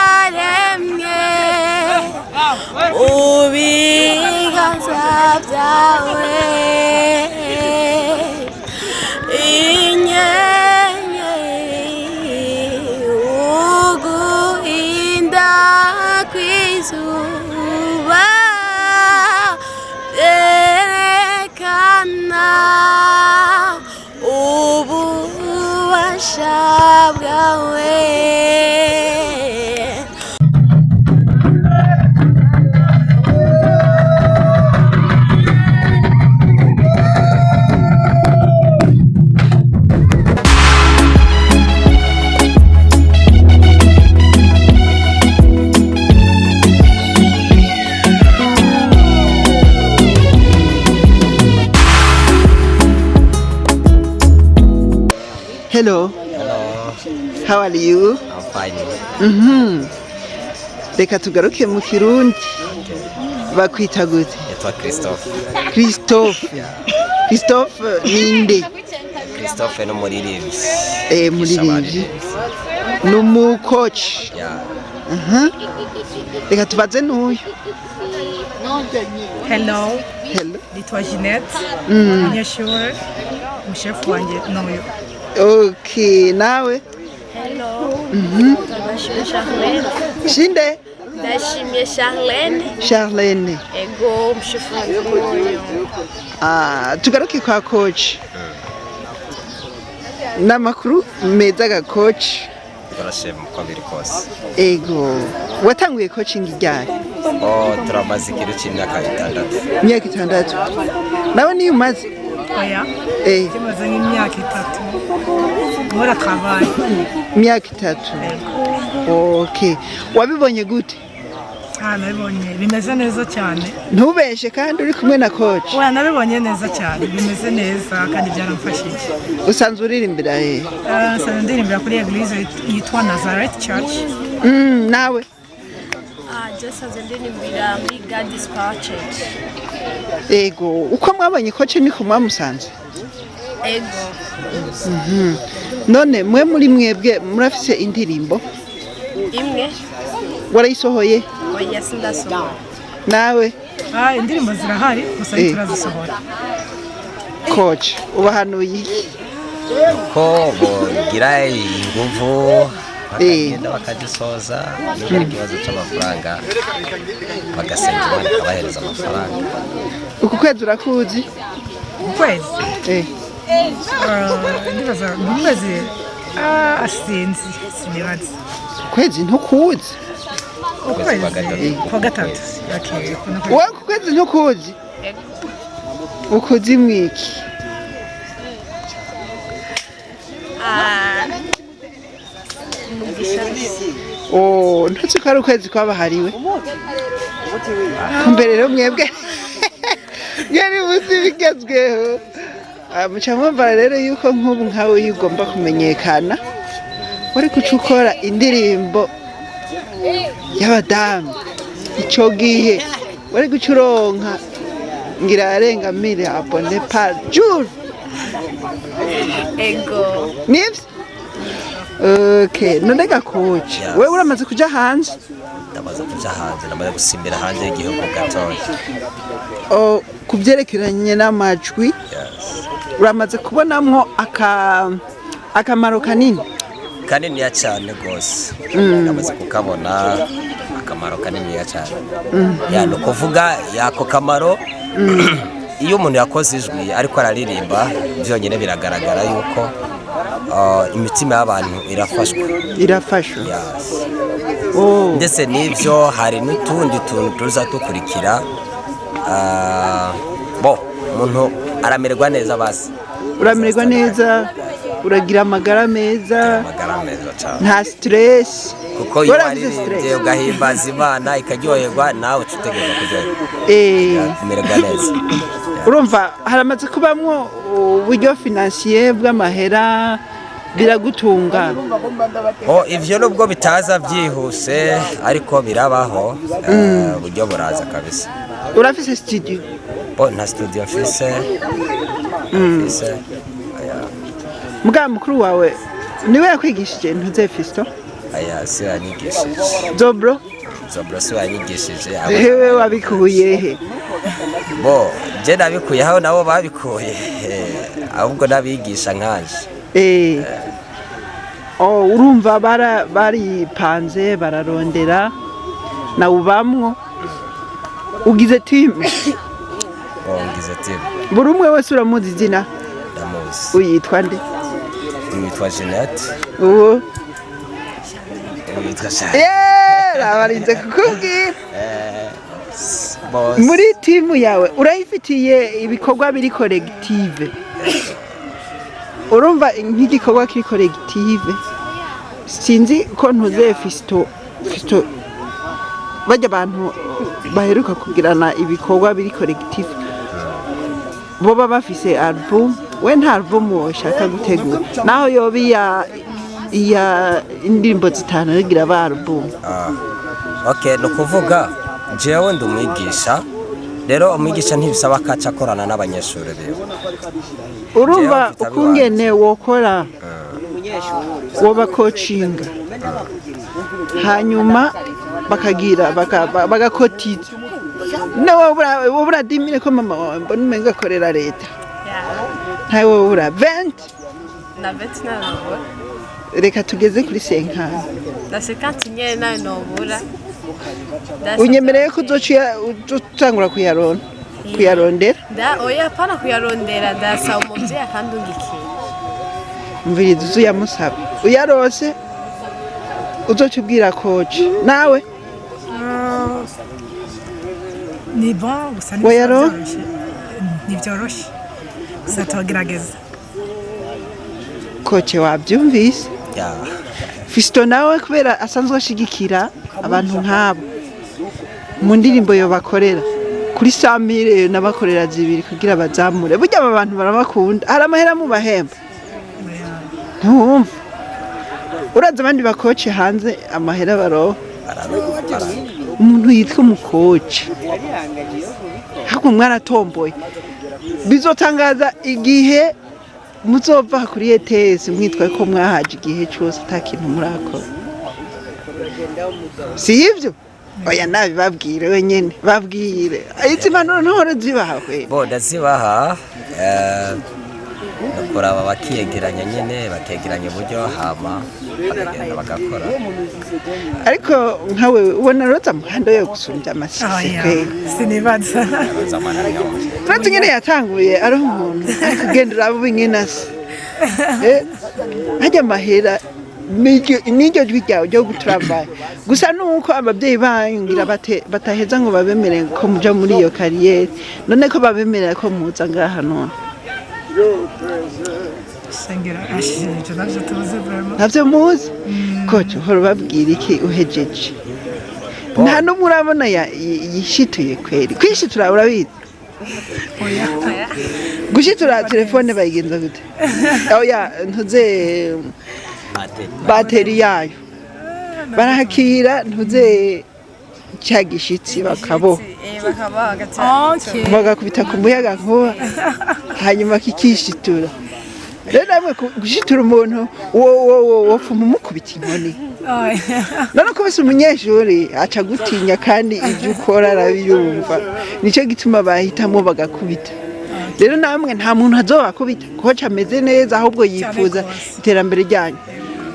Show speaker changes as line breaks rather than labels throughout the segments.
N'ibyaremwe mu biganza byawe, inyenyeri, uguhinda kw'izuba byerekana ububasha bwawe.
Hello.
Hello.
How are you?
I'm fine.
Reka tugaruke mu Kirundi. Bakwita gute?
Yitwa Christophe.
Christophe. Christophe ninde?
Christophe ni umuririmbyi.
Muririmbyi. Ni umukoci.
Yeah.
Reka tubaze n'uyu.
Hello.
Hello.
Nitwa Jeanette, umunyeshuri, umushefu wanjye n'uyu.
Okay, nawe?
Hello. Ndashimye Charlene.
Shinde?
Ndashimye Charlene.
Charlene.
Ego, umushefu wanjye n'uyu.
Ah, tugaruke kwa coach. N'amakuru meza ga coach?
Turashima uko biri kose.
Ego. Watanguye coaching ryari?
Oh, turamaze ikintu cy'imyaka 6.
Imyaka 6. Nawe niyo umaze?
Oya.
Eh.
Kimaze nk'imyaka 3 nkora travail.
Imyaka 3. Okay. Wabibonye gute?
Ah, nabibonye bimeze neza cyane.
Ntubeshe kandi uri kumwe na coach.
Oya, nabibonye neza cyane, bimeze neza kandi byaramfashije.
Usanzwe uririmbira he?
Ah, nsanzwe ndirimbira kuri église yitwa Nazareth Church.
Nawe?
Ah, je nsanzwe ndirimbira muri God's Power Church.
Ego, uko mwabonye coach niko mwamusanze?
Ego.
None mwe muri mwebwe murafise indirimbo?
Imwe.
Warayisohoye?
Oya, sindasohora.
Nawe?
Ah, indirimbo zirahari gusa ntiturazisohora.
Coach, ubahanuye iki?
Ko bogira inguvu bakagenda bakagisoza, niba ari ikibazo cy'amafaranga bagasenga Imana ikabahereza amafaranga.
Uku kwezi urakuzi?
Ukwezi?
Eh.
Ah, ndibaza mu kwezi, ah, sinzi, sinibaza.
Kwezi ntukuzi?
Ukwezi
kwa gatatu.
Kwa gatatu, okay.
Wowe ku kwezi ntukuzi? Ukuzi mwiki?
Ah, umugisha.
Oh, ntuzi ko ari ukwezi kwabahariwe? Mbere rero mwebwe mwari muzi bigezweho. Ah, muca mwumva rero yuko nk'ubu nkawe iyo ugomba kumenyekana wari guca ukora indirimbo y'abadamu, ico gihe wari guca uronka ngira arenga 1000 abonnés par jour.
Ego.
Nivyo? Okay, none ga coach,
Yes.
wewe uramaze kuja hanze?
Ndamaze kuja hanze, ndamaze gusimbira hanze y'igihugu gatoya.
Oh, ku vyerekeranye n'amajwi, uramaze kubonamwo akamaro kanini?
Kaniniya cyane rwose, ndamaze kukabona akamaro kaniniya cyane. Ya, ni ukuvuga yako kamaro, iyo umuntu yakoze ijwi ariko araririmba byonyine biragaragara yuko imitima y'abantu irafashwa.
Irafashwa.
Yes.
Oh.
Ndetse n'ibyo hari n'utundi tuntu tuza dukurikira. Bo umuntu aramererwa neza basi.
Uramererwa neza, uragira amagara meza.
Amagara meza cyane.
Nta stress.
Kuko iyo
Waravuze
waririmbye
stress.
ugahimbaza Imana ikaryoherwa, nawe uca utegereza kuryoherwa, kumererwa neza.
Urumva haramaze kubamwo uburyo financier bw'amahera, biragutunga?
Oh, ivyo nubwo bitaza byihuse ariko birabaho, uburyo buraza kabisa.
Urafise studio?
Bo nta studio mfise, mfise, oya.
Mugaba mukuru wawe Niwe yakwigishije ntuze Fisto?
Aya, si yanyigishije.
Zobro?
Zobro si yanyigishije.
Hewe, wabikuye he?
Bo je nabikuye aho nabo babikuye, ahubwo n'abigisha nkanje.
Oh, urumva baripanze bararondera nawe ubamwo ugize team.
Bo, ngize team.
Buri umwe wese uramuzi izina?
Ndamuzi.
Uyitwa nde?
Uyu witwa Jeanette.
Uwo?
Uyu witwa Charles.
Rabarinze kukubwira.
Bose.
Muri timu yawe urayifitiye ibikorwa biri collective. Urumva nk'igikorwa kiri collective, sinzi ko ntuze Fisto, Fisto, bajya abantu baheruka kugirana ibikorwa biri collective boba bafise album. We nta album woshaka gutegura, naho yoba iya indirimbo 5 rigira ba album?
Okay, ni ukuvuga jewe ndi umwigisha. Rero umwigisha ntibisaba ko aca akorana n'abanyeshuri biwe.
Urumva,
Jewe mfite
ukungene wokora, woba coachinga, hanyuma bakagira bagakotiza. Nawe wobura 10 000, ko mama wawe mbona umenga akorera leta, ntawe wobura 20?
Na 20 nabura.
Reka tugeze kuri 50.
Na 50 nyene nayo nobura.
Unyemereye ko uzoca uzotangura kuyarondera?
Da, oya, hapana kuyarondera, ndasaba umuvyeyi akandungikira.
Mviriza, uzuyamusaba, uyarose uzoca ubwira coach nawe.
Ni bon gusa
Oya, ro?
ntibyoroshye, ntibyoroshye gusa tugerageza.
Coach, wabyumvise?
Ya.
Fiston nawe, kubera asanzwe ashigikira abantu nk'abo mu ndirimbo yobakorera kuri 100 000, n'abakorera zibiri kugira bazamure. Burya aba bantu barabakunda. Hari amahera mu bahemba, ntiwumva? Uraza abandi bakoci hanze amahera baroha. Umuntu yitwa umukoci ahubwo mwaratomboye. Bizotangaza igihe muzova kuri ETS mwitwa ko mwahaje igihe cyose ata kintu murakora. Si ibyo? Oya, nabibabwire wenyine, babwire izi mpanuro ntore zibahawe.
Bo, ndazibaha. Ni ukuraba bakiyegeranya nyine, bakegeranya uburyo, hama bakagenda bagakora.
Ariko nkawe ubona Roza Muhando yo gusumbya amasisi?
Oya.
Kweli?
Sinibaza.
Roza nyine yatanguye ari umuntu, ariko ugenda uraba ubu nyine asa. Hajya amahera n'iryo jwi ryawe ryo guturambaye gusa, nuko ababyeyi banyu ngira bataheza ngo babemere ko muja muri iyo carrière. None ko babemerera ko muza ngaha none?
Shengera ibyo nabyo tuzi vraiment.
Ntabyo muzi. Coach, uhora ubabwira iki uhejeje? Nta n'umwe urabona yishituye kweri. Kwishitura urabizi?
Oya.
Gushitura telefone bayigenza gute? Oya, ntuze bateri yayo barahakira, ntuze cya gishitsi bakaboha.
Okay.
Bagakubita ku muyaga nkuba, hanyuma kikishitura. Rero namwe gushitura umuntu wopfuma umukubita inkoni.
Oya.
None kubise umunyeshuri aca gutinya, kandi ibyo ukora arabiyumva. Nicyo gituma bahitamo bagakubita. Rero namwe nta muntu azobakubita, coach ameze neza, ahubwo yifuza
Gose.
iterambere ryanyu.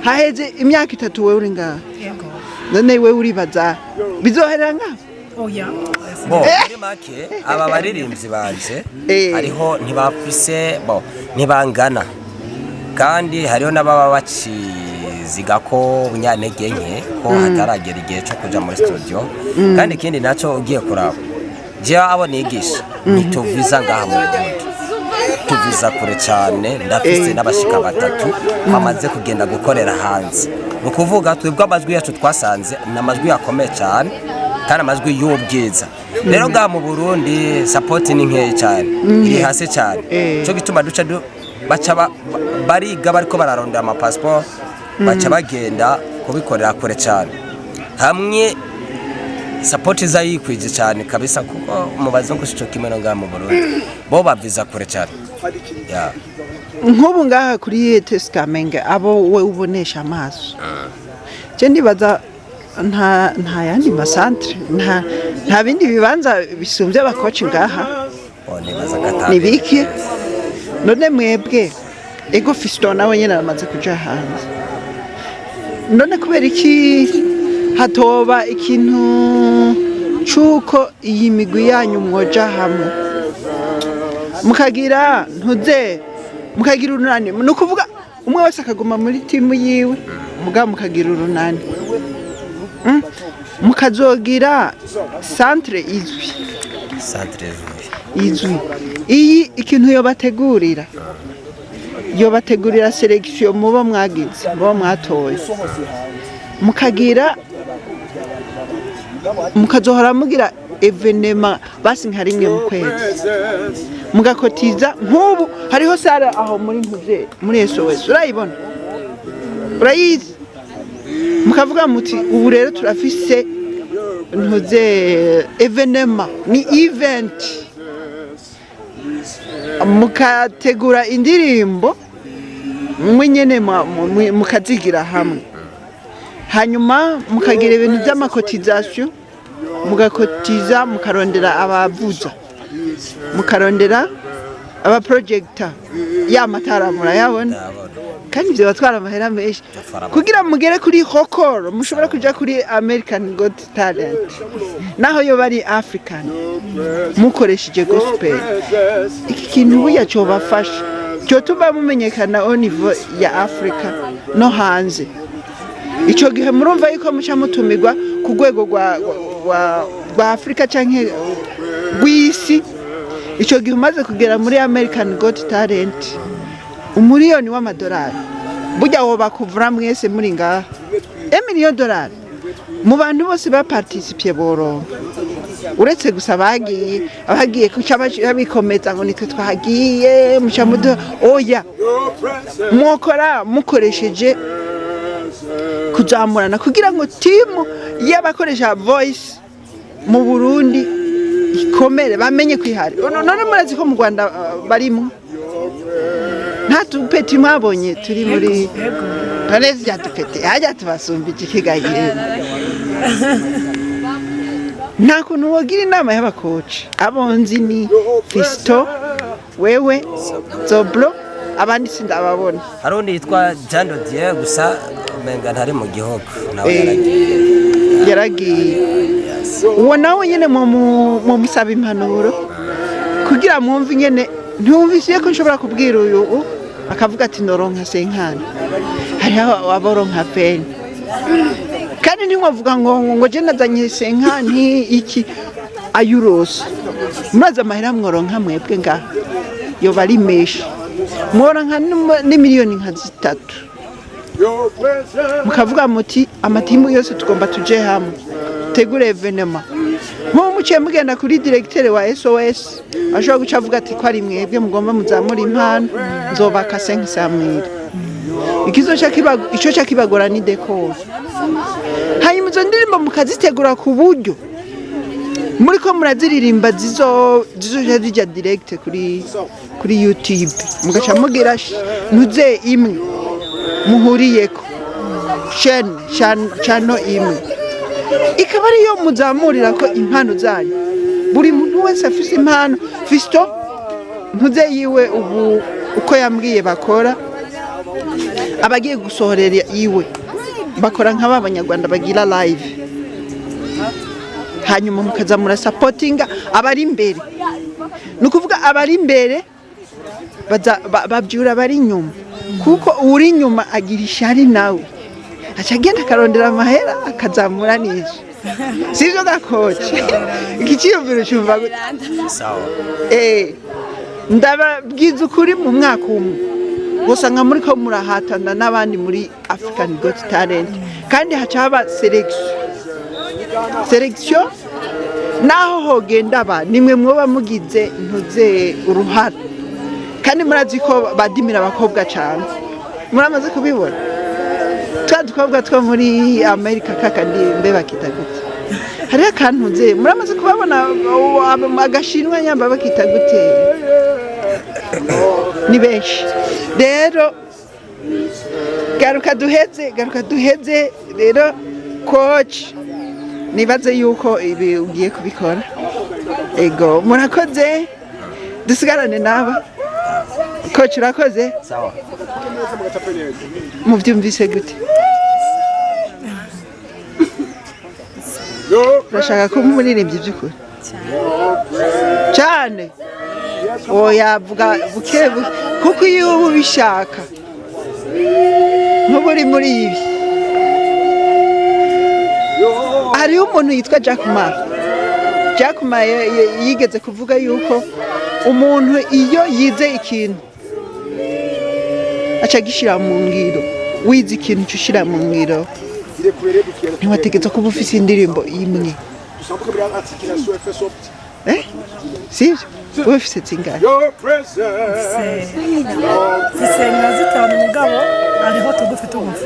Haheze imyaka 3 wewe uri ngaha.
Yego.
None wewe uribaza bizoherera ngaha?
Oya.
Bo, muri make aba baririmbyi banje hariho ntibafise, bo ntibangana, kandi hariho n'ababa baciziga ko bunyantege nke, ko hataragera igihe cyo kuja muri studio. Kandi ikindi nacyo ugiye kuraba, jewe abo nigisha ntituviza ngaha mu Burundi, tuviza kure cyane. Ndafise n'abashika batatu bamaze kugenda gukorera hanze. Ni ukuvuga twebwe amajwi yacu twasanze ni amajwi akomeye cyane kandi amajwi y'ubwiza. Rero ngaha mu Burundi support ni nkeya cyane, iri hasi cyane. Cyo gituma duca baca bariga bariko bararondera amapasiporo, baca bagenda kubikorera kure cyane, hamwe support iza yikwije cyane kabisa, kuko mu bazungu sico kimwe no ngaha mu Burundi, bo baviza kure cyane. Ya.
Nk'ubu ngaha kuri ETS Kamenge, abo we ubonesha amaso, je ndibaza nta yandi ma centre, nta bindi bibanza bisumbye abakoci ngaha.
Oh, nibaza ko ata
Ni biki none mwebwe? Ego, Fiston nawe nyene aramaze kuja hanze. None kubera iki hatoba ikintu c'uko iyi migwi yanyu mwoja hamwe, mukagira ntuze, mukagira urunani? Ni ukuvuga umwe wese akaguma muri timu yiwe, mugabo mukagira urunani. Mukazogira centre izwi.
Centre izwi.
Izwi. Iyi ikintu yobategurira sélection mubo mwagize, mubo mwatoye, mukagira, mukazohora mugira événement basi nka rimwe mu kwezi, mugakotiza. Nk'ubu hariho salle aho muri ntuze, muri SOS, urayibona, urayizi. Mukavuga muti ubu rero turafise ntuze événement, ni event, mukategura indirimbo mwe nyene, mukazigira hamwe, hanyuma mukagira ibintu by'ama cotisation, mugakotiza, mukarondera abavuza, mukarondera aba projector, ya matara murayabona.
Ndabona.
Kandi ibyo batwara amahera menshi.
Batwara.
Kugira mugere kuri hokoro, mushobora kuja kuri American Got Talent, naho yo bari African, mukoresheje gospel. Iki kintu burya cobafasha, cyotuma mumenyekana au niveau ya Africa no hanze. Ico gihe murumva yuko muca mutumirwa ku rwego rwa Afrika canke rw'isi. Ico gihe umaze kugera muri American Got Talent, umuriyoni w'amadolari burya woba kuvura mwese muri ngaha, emiliyoni dolari mu bantu bose baparticipiye boronka, uretse gusa abagiye, abagiye kuca babikomeza ngo nitwe twagiye muca muduha. Oya, mwokora mukoresheje kuzamurana kugira ngo timu y'abakoresha voice mu Burundi ikomere, bamenye kwihari. None murazi ko mu Rwanda barimo nta tupeti mwabonye turi muri none rya dupeti hajya tubasumbije ikigaye. Nta kuntu wogira inama y'abakoci abonzi ni Fisto, wewe, Zoblo, abandi sindababona.
Hari undi yitwa Jean Dodier, gusa umenga ntari mu gihugu nawe.
Eh.
Yaragiye.
Yaragiye. Uwo nawe nyine mumusaba impanuro kugira mwumve nyene. Ntiwumvise ko nshobora kubwira uyu akavuga ati noronka cinquante, hariho aboronka 20, kandi ntimwavuga ngo je nazanye cinquante iki ayurose. Murazi amahera mworonka mwebwe ngaha yoba ari menshi, mworonka n'imiliyoni nka 3, mukavuga muti amatimu yose tugomba tuje hamwe, tegure événement. Nk'ubu muciye mugenda kuri directeur wa SOS, ashobora guca avuga ati ko ari mwebwe mugomba muzamura impano, nzobaka 500 mille. Ikizoca ico ca kibagora ni décor. Hanyuma izo ndirimbo mukazitegura ku buryo muriko muraziririmba zizoja zija direct kuri YouTube, mugaca mugira ntuze imwe muhuriyeko, chaîne, channel imwe, ikaba ariyo muzamurira ko impano zanyu. Buri muntu wese afise impano. Fisto ntuze yiwe ubu uko yambwiye bakora, abagiye gusohorera iwe bakora nk'aba banyarwanda bagira live, hanyuma mukaza murasapotinga abari imbere. Ni ukuvuga abari imbere babyura abari inyuma, kuko uri inyuma agira ishari, nawe aca agenda akarondera amahera akazamura neza. Sivyo gakoce? Iki cyiyumviro cyumva gute?
Sawa.
Ndababwiza ukuri, mu mwaka umwe usanga muri ko murahatana n'abandi muri African Got Talent, kandi haca haba sélection. Naho hogenda aba nimwe mwoba mugize ntuze uruhara. Kandi murazi ko badimira abakobwa cyane, muramaze kubibona twa dukobwa two muri Amerika kakandi mbe bakita gute? Hariho akantu nze muramaze kubabona, agashinwa nyamba bakita gute? Ni benshi rero. Garuka duheze, garuka duheze rero. Coach, nibaze yuko ibi ugiye kubikora. Ego, murakoze. Dusigarane naba coach. Urakoze.
Sawa.
Mubyumvise gute? Urashaka kuba umuririmbyi by'ukuri cyane? Oya, vuga buke buke, kuko iyo uba ubishaka ntuba uri muri ibi. Hariho umuntu yitwa Jack Ma. Jack Ma yigeze kuvuga yuko umuntu iyo yize ikintu aca agishyira mu ngiro. Wize ikintu uca ushyira mu ngiro. Ntiwategetse kuba ufite indirimbo imwe, eh? Sibyo? Uba ufite zingahe?
Mfise nka zitanu, mugabo hariho tugufi tugufi.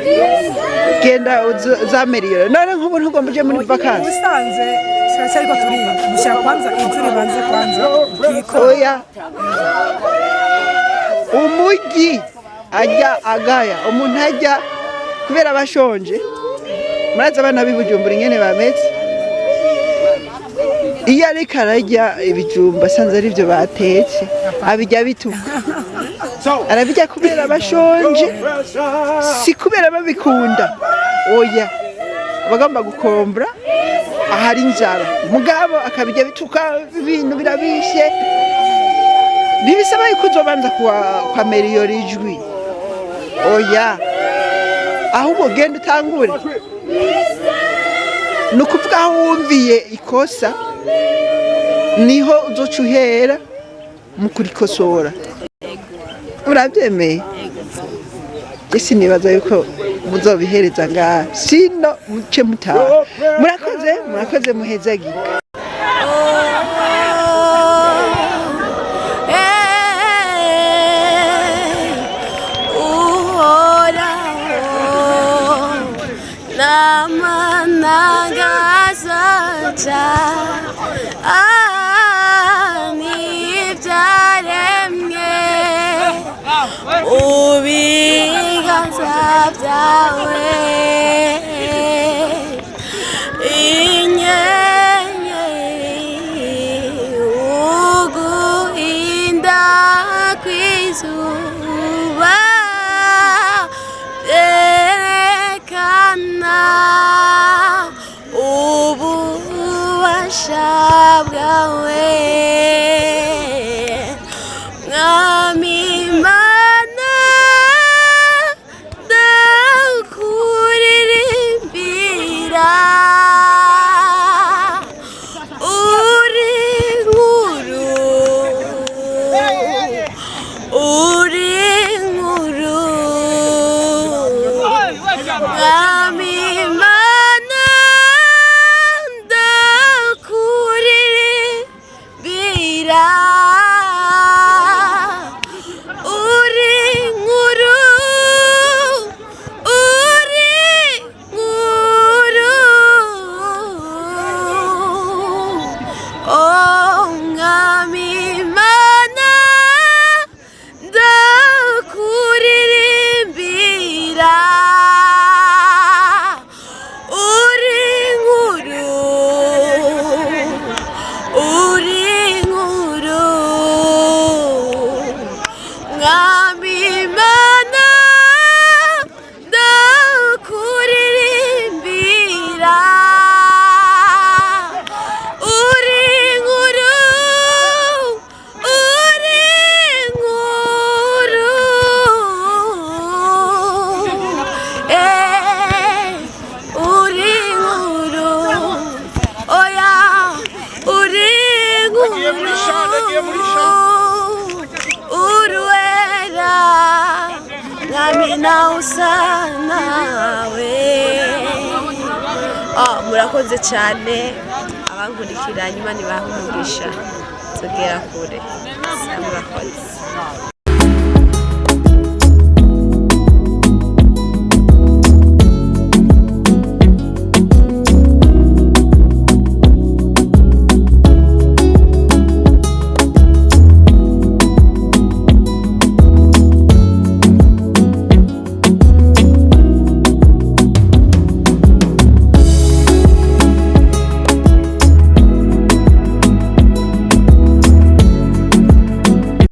Genda uzameriyore. None nk'ubu ntugomba uje muri vacances?
Ubusanzwe turacyariko turiga gushyira kwanza ijwi ribanze kwanza ryikora.
Oya, umujyi ajya agaya umuntu ajya kubera abashonje. Murazi abana b'i Bujumbura ingene bameze. Iyo ariko ararya ibijumba asanze aribyo batetse, abijya bituka. Arabijya kubera abashonje, si kubera babikunda. Oya, bagomba gukombra ahari inzara, mugabo akabijya bituka. Ibintu birabishe, ntibisaba yuko uzobanza kwameriyora ijwi. Oya, ahubwo genda utangure. Ni ukuvuga aho wumviye ikosa niho uzoca uhera mu kurikosora. Urabyemeye? Ese nibaza yuko muzobihereza ngaha, sino muce mutaha. Murakoze, murakoze, muhezagike.
Uhoraho n'amanangazaca n'ibyaremwe mu biganza byawe, inyenyeri, uguhinda kw'izuba byerekana ububasha bwawe. Mwami Imana, ndakuririmbira. Uri nkuru, uri nkuru. Mwami Imana, ndakuririmbira. Uri nkuru, uri nkuru. Oh, Mwami Imana, ndakuririmbira. Uri nkuru, uri nkuru. Mwami Imana, ndakuririmbira. Uri nkuru, uri nkuru. Uri nkuru, oya, uri nkuru. Uruwera, Mwami, nawe usa nawe. Ah, murakoze cyane abankurikira. Nyuma ntibaha umugisha, tugera kure. Murakoze.